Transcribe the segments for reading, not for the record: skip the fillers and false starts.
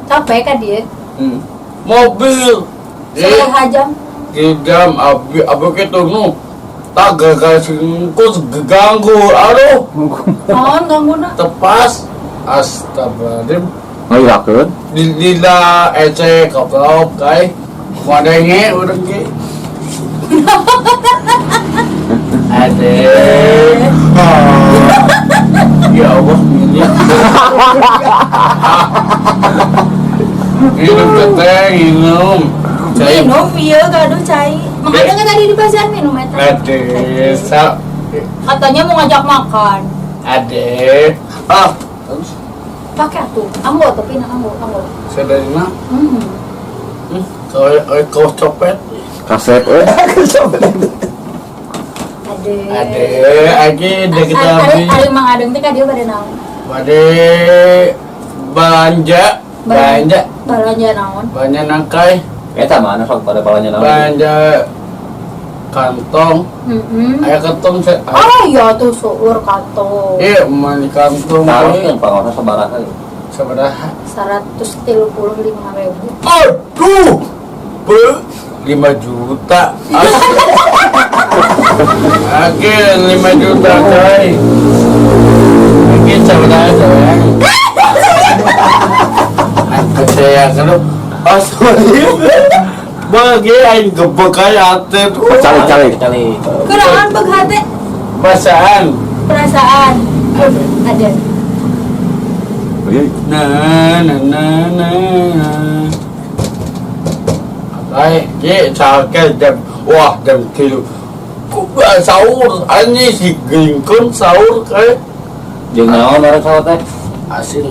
Capek kan dia? Mobil. Setengah jam. Di jam abi abi gitu nu. Tak gagal singkus ganggu. Aduh, Naon ganggu na? Tepas. Astagfirullahaladzim. Ngalilakeun. Di lila ece goblok kai. Madenge urang ge. Ade. Ya Allah, ini. Minum teteh, minum. Cai. Minum iya gaduh cai. Makanya kan tadi di pasar minum eta. Ade, sa Katanya mau ngajak makan. Ade. Ah, terus Pakai atuh. Anggo tapi na anggo, anggo. sadarina. Hmm. Kau kau copet. Kasep euy. Ade. Ade, age deket Ari abi. ari Mang Adeng teh ka dieu bade naon? Bade belanja, belanja, Belanja naon? Belanja nangkai, Eta mana sok pada balanya naon? Belanja kantong, Heeh. Aya kantong se. Oh iya tuh seueur kantong. Iya, mani kantong. Taruh yang pangaosna sabaraha ya? Sabaraha? 135.000. Aduh, be 5 juta. Oke, 5 juta coy. Oke, sabaraha sayang? Aku sayang kalau Astagfirullah. Bagi aing gebek aya hate tuh. Calik calik. Calik. Kurangan beg hate. Perasaan. Perasaan. Ada. Iya. Na na na na na. Ai, ge cake jam wah jam 3. Kuba sahur anjing si gingkun sahur kayak Jeung naon orang sahur teh? Asin.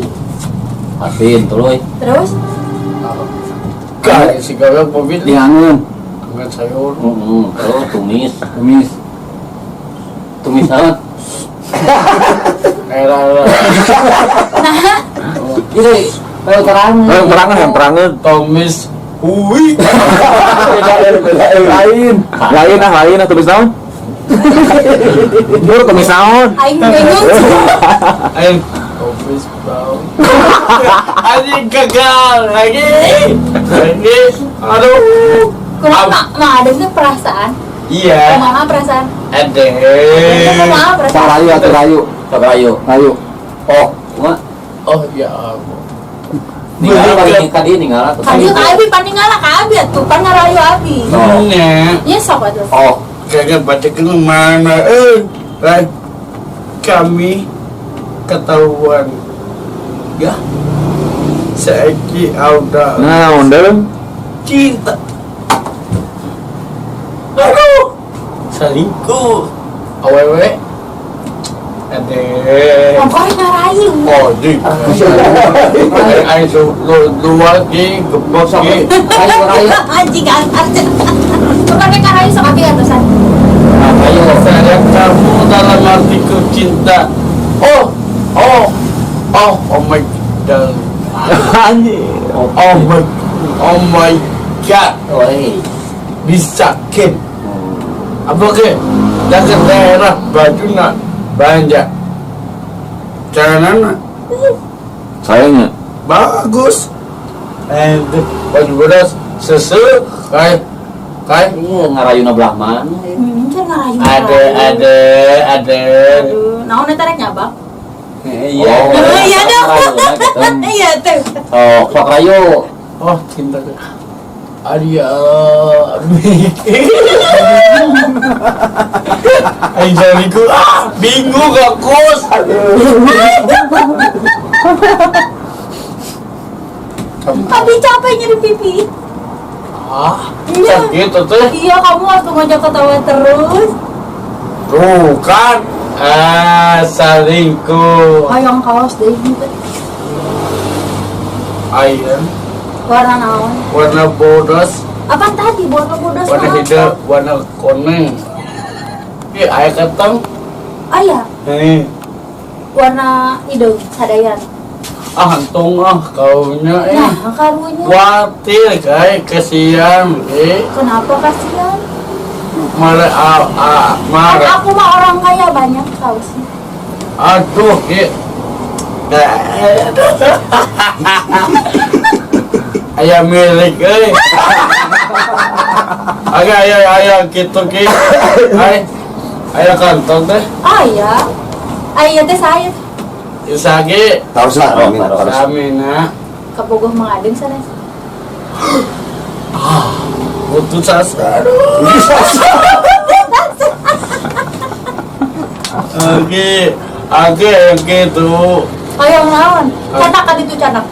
Asin tuluy. Terus Kayak si gawe mobil Diangeun. Dengan sayur. Heeh, terus tumis. Tumis. Tumis naon? Era era. Ini kayak terangan. Eh, terangan yang terangan. Tumis hui. Lain. Lain ah, lain ah tumis naon? Nur tumis naon? Aing bingung. Aing tumis bau. Anjing gagal lagi. Lagi. Aduh. Kurang mak Mang Adeng teh perasaan. Iya. Kumaha perasaan? Ade. Kumaha perasaan? Rayu atuh rayu. Sok rayu. Rayu. Oh, kumaha? Oh ya ampun. Ninggal paling ka dieu ninggal atuh. Ka dieu ka abi paningala ka abi atuh pan ngarayu abi. Oh. Nya. Nya sok atuh. Oh, Kagak baca ke mana lah kami ketahuan ya saiki udah Naon deung? Cinta aduh selingkuh awewe ade. Pokoknya ngarayu. Oh di ayo luar ki gebok ki. Rayu rayu. Anjing anjing. Bukan kayak ngarayu sok abi atusan. Rayu. Saya kamu dalam artiku cinta. Oh, oh, oh, oh my God. Anjing. Oh my, oh my God. Oi. Bisa kin. Apa ke? Dan ke daerah baju nak belanja. Celana Sayangnya. Bagus. And baju bodas sesu kayak kayak Iya, ngarayuna belah mana? Kan ngarayu. Ada ada ada. Aduh, naon eta rek nyabak? Iya. Oh, Iya dong. ngarayuna gitu. Iya tuh. Oh, sok rayu. Oh, cinta. Arya, ayo jariku, ah, bingung aku. Abi capek nyeri pipi. Ah, Iya. sakit tuh. Iya, kamu waktu ngajak ketawa terus. Tuh kan, ah, selingkuh. Hayang kaos deh gitu. Ayam, Warna naon? Warna bodos, Apa tadi warna bodas? Warna mah apa? hijau, warna kuning. Ih, ayah keteng. Aya, Nih, warna hidung sadayan. Ah, hantung ah, kaunya eh. Nah, karunya. Khawatir, kayak kesian, eh. Kenapa kasihan? Marah, ah, ah, Kan marah. aku mah orang kaya banyak kaosnya. Aduh, eh. Aya milik euy. Aya aya aya kitu ki. Ay. Aya kantong teh. Aya. Aya teh saya. Isagi. Taruh lah, Oh, amin, taruh. taruh. Amina. Kabogoh Mang Adeng sanes. Putus asa. Aduh. Oke, oke, oke tuh. Hayang naon? Canak ka ditu canak.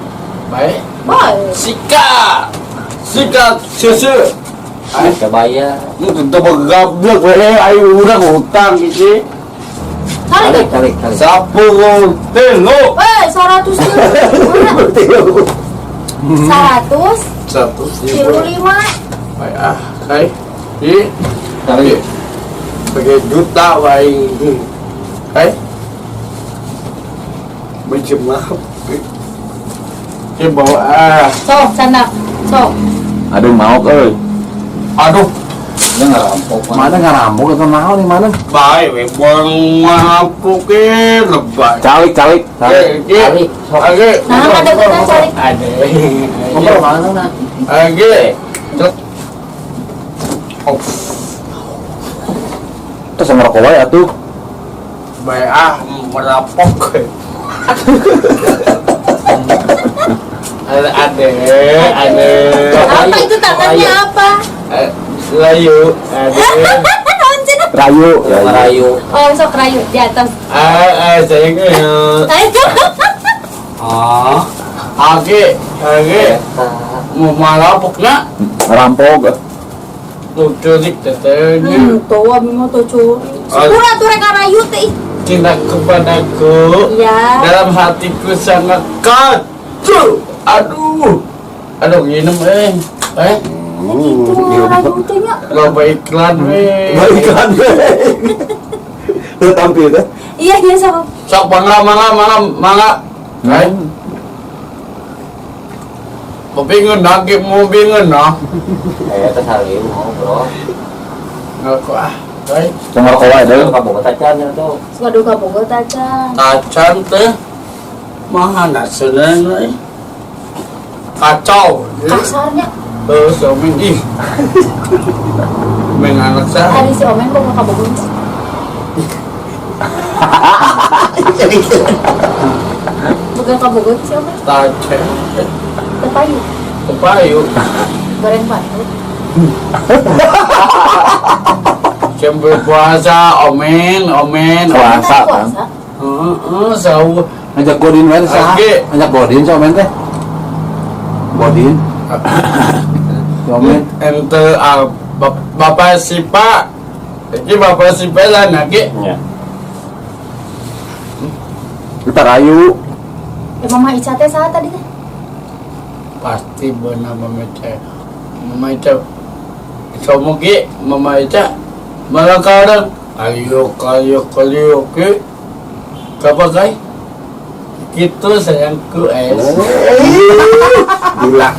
Baik. Bae. Sikat, sikat, susu. Ay, Coba ya. itu begablek, weh, ayo urang hutang gitu. Tarik. Tarik, tarik, tarik. 10 telu. Eh, 100 tilu. 100 Satu tilu lima. Baik ah, kai. Di, Tarik. pakai juta wae. Kai. Berjemaah. Ke bawa ah. Sok, canak. Sok. Aduh mau euy. Aduh, Dia ngerampok. Mana ngarampok atau naon nih mana? baik we buang aku ke lebay. Calik calik. Calik. Oke, Tarik, sok. oke. Nah, ada kita calik. Ada. Ngobrol mana nah? Oke. Oh, Terus ngerokok wae atuh. baik ah merapok. Ada ada ada. Apa itu tangannya apa? Eh, Layu, ada. Naon cenah? Rayu. Ngerayu. Oh, sok rayu di atas. Ah, ah, sayang eh. Ayo. Ah, oke, oke. Mau malapokna, Ngerampok. tuh culik tetehnya. Tuh abi mah tuh curi. Sepura tuh rek rayu teh. Ih. Cinta kepadaku. Iya. Dalam hatiku sangat kacau. Aduh, aduh minum eh, eh, Itu rayu teh nya. loba iklan eh. Baikkan. Lu tampil teh. Iya, iya sok. Sok mangga mangga mangga mangga. Eh, mobil ngeunah ge mobil ngeunah. Eh, itu salim ngobrol. Ngerokok ah, eh. Tong ngerokok wae deui. Kamu tacan tuh. Waduh kabogoh tacan. Tacan teh mana seneng eh. Kacau. Kasarnya Terus omen ih. Main anak saya. hari si Omen kok kabogoh. Bukan kabogoh si Omen. Tacan. Tepayu. Kepayu. Goreng patut. Siyempre puasa, omen, omen. Puasa, Omen kan? puasa. Heeh, sahur. Ngajak godin wae saha? Oke. Ngajak godin sok men teh. Godin. Si Omen. Ente ah, bapak sipa. Iki bapak sipa lah naki. Ya. Kita rayu. Ya Mama Ica teh saha tadi teh? Pasti benar Mama Ica. Mama Ica. Somo ki Mama Ica. Malah kadang ayo ayo ayo ki. Kapan kai? Gitu sayangku es. Gila.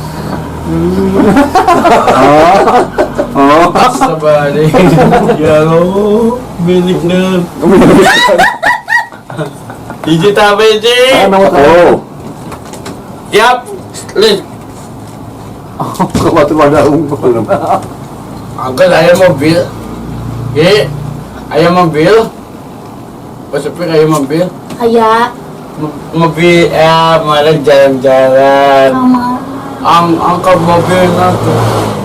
Oh. Oh. Sabari. Ya Allah, milik dong. Hiji tabe hiji. Oh. Siap. List. Kebatu pada unggul. Angkat ayam mobil. Ye, ayam mobil. Pasipik ayam mobil. Aya Mobil ya, malah jalan-jalan. sama Ang angkat mobil tuh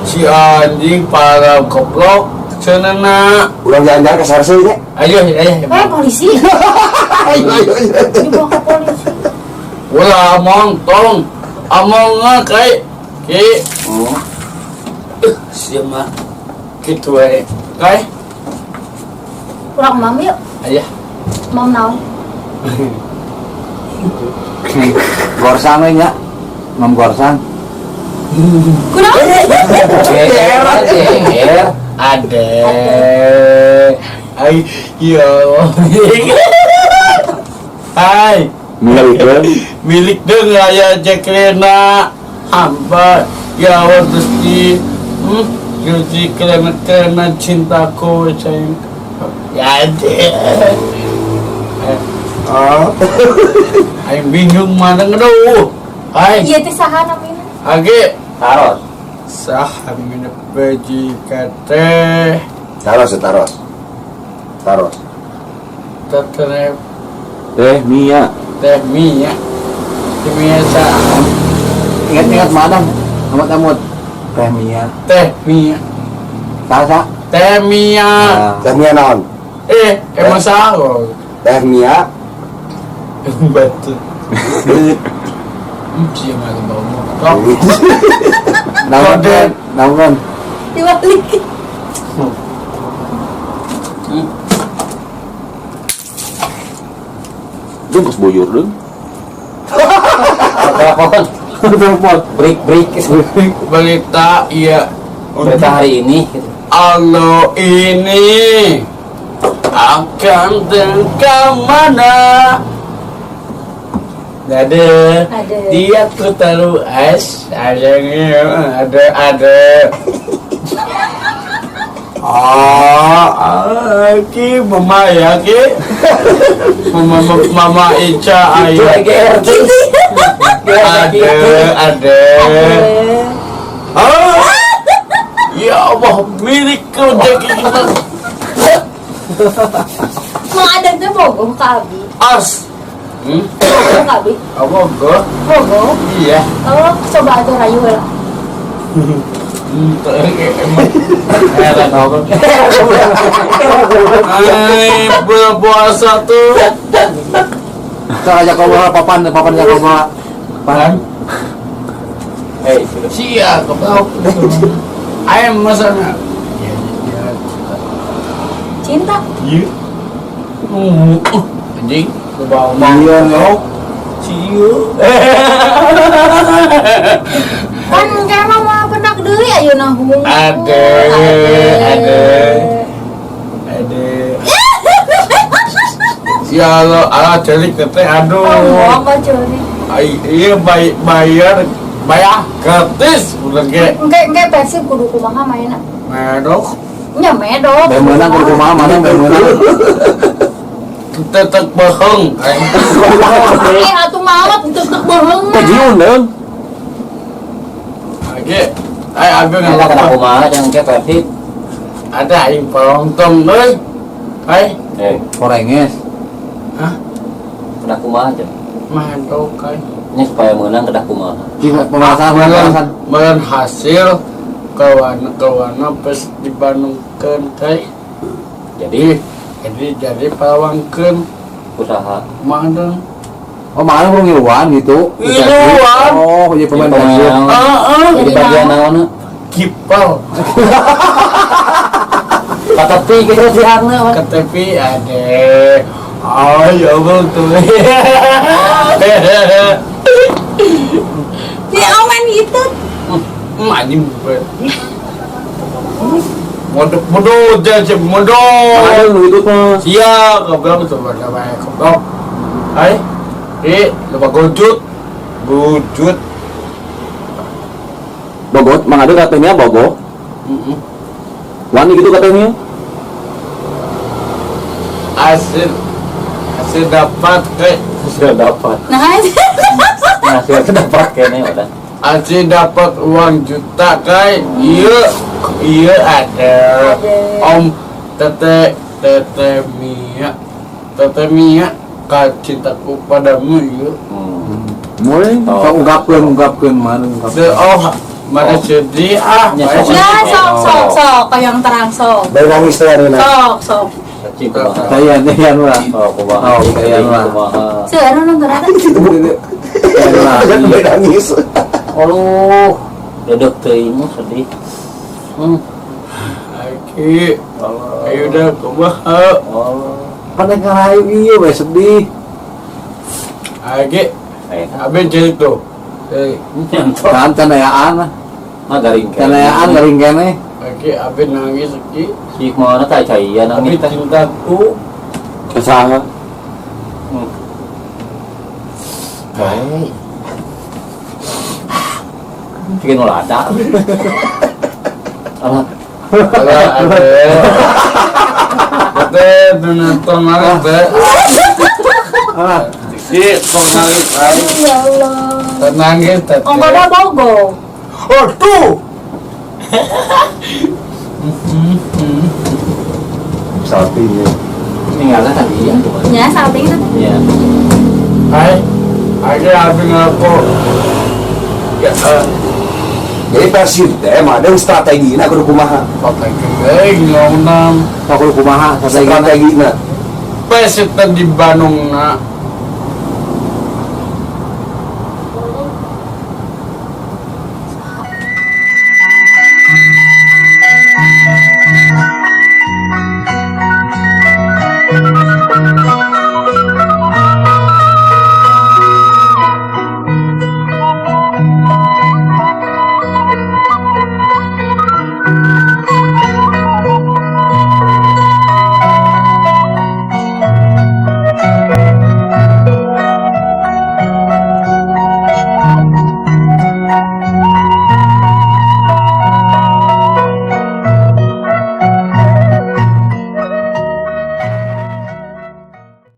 si anjing para goblok cenana. Ulang jalan-jalan ke Sarse nya. Ayo, ayo. Eh polisi. Ayo ayo ayo. Dibawa ke polisi. Ulah among tong. Among kai. Ki. Oh. Siapa? Gitu eh. Kai. Kurang mam yuk. Ayah. Mam naon? Gorsang we nya. Mam gorsang. Kunaon? GR, GR. Ada. Ay, ya. Hai, Milik deui. milik deng raya Jacqueline hamba ya Allah Gusti. Gusti karena karena cintaku sayang. Ya ada. Oh. Aing bingung mana ngeduh. Hai, Iya teh saha namina? age. Taros. Sah minum majikan teh. Taros, taros. Taros. Teteh. Teh Mia. Teh Mia. Teh Mia sah. Ingat-ingat mana? Amut-amut. Teh Mia. Teh Mia. Sasa. Teh Mia. Teh Mia naon? Emang sah. Teh Mia. Batu. Sih malah bau motor. Naon? Naon? Dibalik. Dung kos bojor dung. Telepon. Telepon. Break break. Berita iya. Berita hari ini gitu. Allah ini akan kemana? Ada, dia tuh taruh es, ada ada. Ah, ki mama ya ki, mama mama Ica ayah. Ada. Ah, ya Allah milik kerja kita. Mau ada tuh bogo ke Abi. As. Bogo ke Abi. Bogo. Bogo. Iya. Oh, coba aja rayu lah. Ay, bulan puasa tuh. Kita ajak ngobrol papan, papan ajak ngobrol. Papan. Hei, sia goblok. Ayam masana. Cinta. Iya. Anjing, ke bawah. Iya, no. Ciu. Kan kayak mama pernah deui ayeuna hubungan. Ada. Ya Allah, ala celik teteh aduh. Oh, apa celik? Iya bayar gratis udah ge. Engke Persib kudu kumaha mainna? Medok. Nya medok. Bae meunang kudu kumaha mana bae meunang. Tetek bohong. Atuh maot tetek bohong. Teh jiun deung. Oke. Ay abi Ada kena kumaha jangan ke Persib. Ada aing penonton euy. Ay, Korenges. Hah? Kedah kumaha aja. Medok ay. Ini supaya menang kedah kumaha. Pemalasan, meureun hasil kawana pas dibandungkeun teh. Jadi palawangkeun usaha. Mana? Oh, mana belum ngiluan gitu. Ngiluan. Oh, jadi pemain Persib. Heeh. Jadi bagian naon? Kipal. KTP gitu sih harna. KTP ada. Oh, ya Allah tuh. Ya aman itu. Anjing. Modok aja modok. Ada nu itu mah. Iya, goblok tuh pada goblok. Hai. Lupa gojut. Gojut. Bogot, Mang Ade katanya Bogo. Heeh. Wani gitu katanya. Hasil dapat kayak Hasil dapat. Nah, hasil dapat kayaknya udah. Hasil dapat uang juta kayak iya ada. Om Tete Mia cintaku padamu iya. Mulai. Sok ungkapkeun mana ungkapkeun. Oh, mana sedih ah. Ya sok kayak yang terang sok. Baru nangis teh ayeuna. Sok. Saya lah. Oh, kumaha. Oh, saya lah. Seueur nonton eta. Saya lah. Baru nangis. Aduh, dedek teuing sedih. Aki, ayo dah kumaha. Oh. Pada ngarayu ieu bae sedih. Aki, abe jadi tuh. Kan tanayaan. Mah garing keneh. Tanayaan garing keneh. Aki, abe nangis aki. Si mana teh caian nangis teh. Cintaku. Saha? Baik. Bikin ulah ada. Alah. Alah ada. Teh nonton mana teh? Alah. Ki tong nangis. Ya Allah. Nangis teh. Ongkoda bogo. Aduh. Salting ya. Ninggalna tadi ya. Ya, salting itu. Iya. Hai, ada abi ngerokok. Ya, Jadi Persib teh mah ada strategina kudu kumaha. strategi ngomong Kudu kumaha strategina. Strategina. Persib teh di Bandung na.